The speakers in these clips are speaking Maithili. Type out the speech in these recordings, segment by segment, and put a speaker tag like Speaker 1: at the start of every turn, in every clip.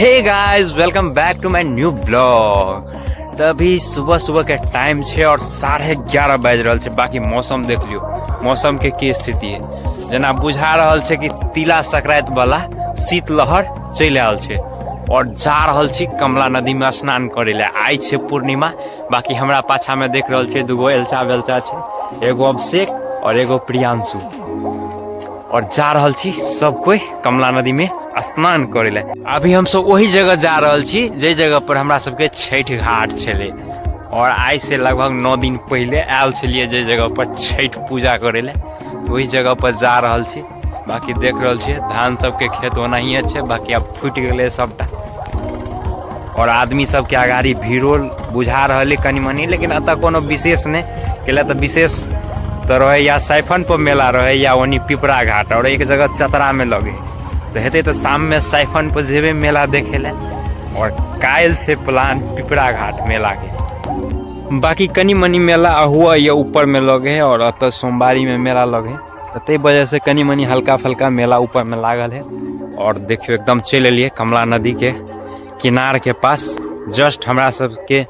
Speaker 1: Hey guys, welcome back to my new blog. तऽ अभी सुबह सुबह के टाइम छै और 11:30 बाजि रहल छै। बाकी मौसम देख लियौ, मौसम के की स्थिति है। जेना बुझा रहल छै कि तिला संक्रांति वाला शीतलहर चलि आयल छै। और जा रहल छी कमला नदी में स्नान करे ले। आइ छै पूर्णिमा। बाकी हमरा पाछा में देख रहल छै दूगो एलचा बेलचा छै, एगो अभिषेक और एगो प्रियांशु। और जा रहल छी सब कोई कमला नदी में स्नान करे ले। अभी हम सब वही जगह जा रहल छी जे जगह पर हमरा सबके छठि घाट छलै। और आइ से लगभग 9 दिन पहले आयल छलियै जे जगह पर छठि पूजा करे ले, वही जगह पर जा रहल छी। बाकी देख रहल छियै धान सबके खेत ओनाहिए छै, बाकी आब फूटि गेलै सबटा। और आदमी सबके अगाड़ी भीड़ो बुझा रहल है कनि मनि, लेकिन एतऽ कोनो विशेष नहि कैला तऽ विशेष तऽ रहे या साइफन पर मेला रहे या ओनी पिपरा घाट और एक जगह चतरा में लगे तऽ हेतै तऽ शाम में साइफन पर जेबै मेला देखे ले। और काल्हि से प्लान पिपरा घाट मेला के। बाकी कनि मनि मेला हुआ या ऊपर में लगे है और एतऽ सोमवारी में मेला लगे, तऽ ताहि वजह से कनि मनि हल्का फल्का मेला ऊपर में लागल है। और देखियौ एकदम चलि एलियै कमला नदी के किनार के पास। जस्ट हमरा सबके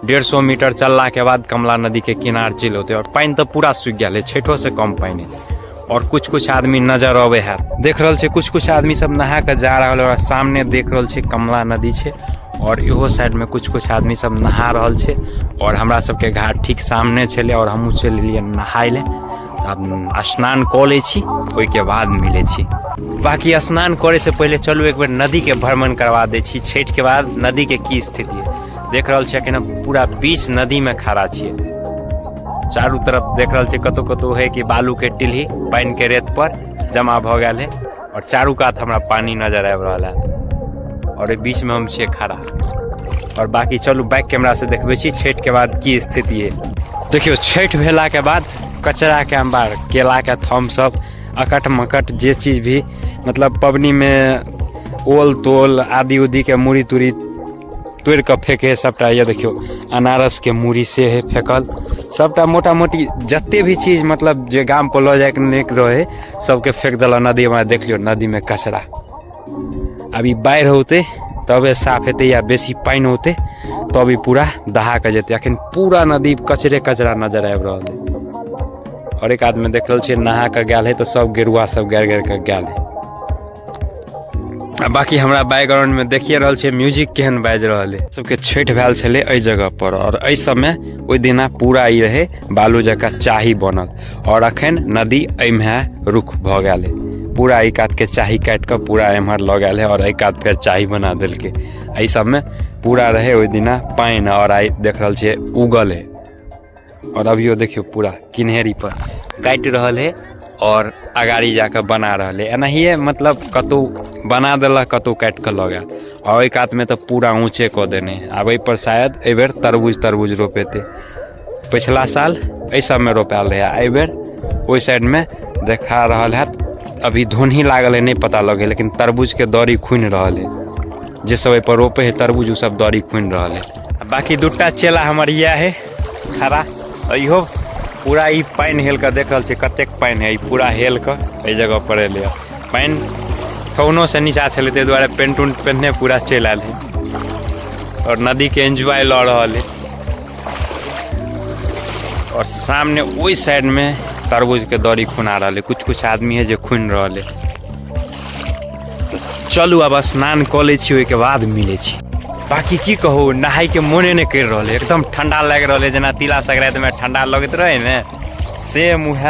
Speaker 1: 150 मीटर चलला के बाद कमला नदी के किनार चलि औतै। और पानि तऽ पूरा सूखि गेल है, छठो से कम पानि है। और कुछ कुछ आदमी नजर अबै है, देख रहल छै कुछ कुछ आदमी सब नहा के जा रहल है। और सामने देख रहल छै कमला नदी छै और इहो साइड में कुछ कुछ आदमी सब नहा रहल छै। और हमरा सबके घाट ठीक सामने छलै और हमहूँ चलि एलियै नहाय लए। आब स्नान कऽ लै छी, ओहिके बाद मिलै छी। बाकी स्नान करे से पहिले चलू एक बेर नदी के भ्रमण करवा दै छी। छठि के बाद नदी के की स्थिति है देख रहल छी। अखन पूरा बीच नदी में खड़ा छियै, चारू तरफ देख रहल छी कतौ कतौ है कि बालू के टिल्ही पानि के रेत पर जमा भऽ गेल है। और चारू कात हमरा पानी नजर आबि रहल है और ओहि बीच में हम छियै खड़ा। और बाकी चलू बैक कैमरा से देखबै छी छठि के बाद की स्थिति है। देखियौ छठि भेला के बाद कचरा के अंबार, केला के थम सब, अकट मकट जे चीज भी मतलब पबनी में ओल तोल आदि उदी के मूड़ी तूड़ी तोड़ि कऽ फेंके है सबटा। ये देखियौ अनारस के मूड़ी से है फेंकल सबटा। मोटा मोटी जते भी चीज मतलब जे गाम पर लऽ जायके नीक रहे सबके फेंक देलक नदी में। देख लियौ नदी में कचरा। अभी बाढ़ि होतै तबे साफ हेतै या बेसी पानि होतै तब ई पूरा दहा कऽ जेतै। अखन पूरा नदी कचरे कचरा नजर आबि रहल है। और एक आदमी देख रहल छियै नहा कऽ गेल है तऽ सब गेरुआ सब गारि गारि कऽ गेल है। आ बाकी हमरा बैकग्राउंड में देखिए रहल छियै म्यूजिक केहन बाजि रहल है। सबके छठि भेल छलै एहि जगह पर और एहि सबमे ओहि दिना पूरा ई रहै बालू जकाँ चाही बनल। और अखन नदी एहिमे रुख भऽ गेल है, पूरा एहि कात के चाही काटि कऽ पूरा एम्हर लऽ गेल है और एहि कात फेर चाही बना देलकै। एहि सबमे पूरा रहै ओहि दिना पानि और आइ देख रहल छियै उगल है। और अभियो देखियौ पूरा किन्हेरी पर काटि रहल है और अगाड़ी जाकऽ बना रहल है। एनाहिए मतलब कतहु बना देलक, कतहु काटि कऽ लऽ गेल। और ओहि कातमे तऽ पूरा ऊँचे कऽ देने है। आब एहिपर शायद एहिबेर तरबूज तरबूज रोपेतै। पिछला साल एहि सबमे रोपायल रहै, एहिबेर ओहि साइडमे देखा रहल हैत। अभी धुनही लागल है, नहि पता लगै, लेकिन तरबूजके दौरी खुनि रहल है। जे सब एहिपर रोपे है तरबूज ओ सब दौरी खुनि रहल है। बाकी दूटा चेला हमर इएह है खड़ा। इहो पूरा ई पानि हेल कऽ देख रहल छियै कतेक पानि है। ई पूरा हेल कऽ एहि जगह पर एलै हँ। पानि ठेहुनोसँ नीचा छलै, ताहि दुआरे पेंट उंट पेन्हने पूरा चलि आयल है और नदीके एन्जॉय लऽ रहल है। और सामने ओहि साइड में तरबूज के दौरी खुना रहल है, कुछ कुछ आदमी है जे खुनि रहल है। चलू आब स्नान कऽ लै छी, ओहिके बाद मिलै छी। बाकी की कहू, नहायके मोने नहि करि रहल है, एकदम ठंडा लागि रहल है। जेना तिला संक्रांतिमे ठंडा लगैत रहै ने, सेम उएह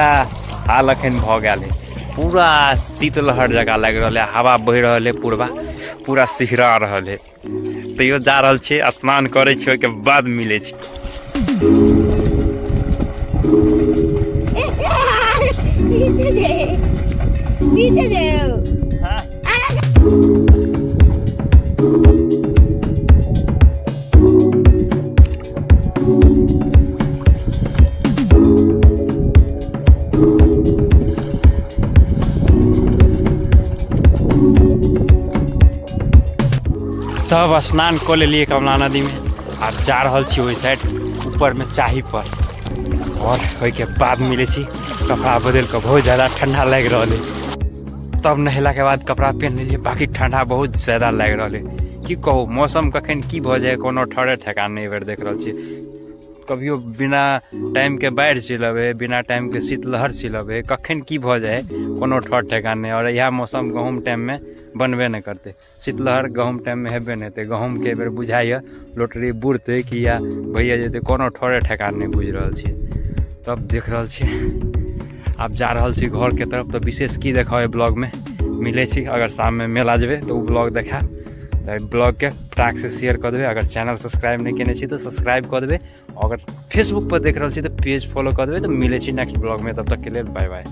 Speaker 1: हाल अखन भऽ गेल है। पूरा शीतलहर जकाँ लागि रहल है, हवा बहि रहल है, पूर्वा पूरा सिहरा रहल है। तैयो जा रहल छी, स्नान करै छी, ओहिके बाद मिलै छी। तब स्नान कऽ लेलियै कमला नदीमे। आब जा रहल छी ओहि साइड ऊपरमे चाही पर और ओहिके बाद मिलै छी। कपड़ा बदलि कऽ बहुत ज्यादा ठंडा लागि रहल है। तब नहेलाके बाद कपड़ा पहन लेलियै। बाकी ठंडा बहुत ज्यादा लागि रहल है। की कहू, मौसम कखन की भऽ जाय कोनो ठरे ठेकान नहि। एहि बेर देख रहल छियै, कभियो बिना टाइमके बाढ़ि चलि अबै, बिना टाइमके शीतलहर चलि अबै, कखन की भऽ जाइ कोनो ठर ठेकान नहि। आओर इएह मौसम गहूँम टाइममे बनबे नहि करतै, शीतलहर गहूँम टाइममे हेबे नहि हेतै। गहूँमके एहि बेर बुझाइए लोटरी बुड़तै कि या भैया जेतै, कोनो ठरे ठेकान नहि बुझि रहल छियै। तब देख रहल छियै, आब जा रहल छी घरके तरफ। तऽ विशेष की देखाउ एहि ब्लॉगमे? मिलै छी अगर शाममे मेला जेबै तऽ ओ ब्लॉग देखायब। तऽ एहि ब्लॉगके फटाक से शेयर कऽ देबै। अगर चैनल सब्सक्राइब नहि केने छी तऽ सब्सक्राइब कऽ देबै। अगर फेसबुक पर देख रहल छी तऽ पेज फॉलो कऽ देबै। तऽ मिलै छी नेक्स्ट ब्लॉगमे, तब तकके लेल बाय बाय।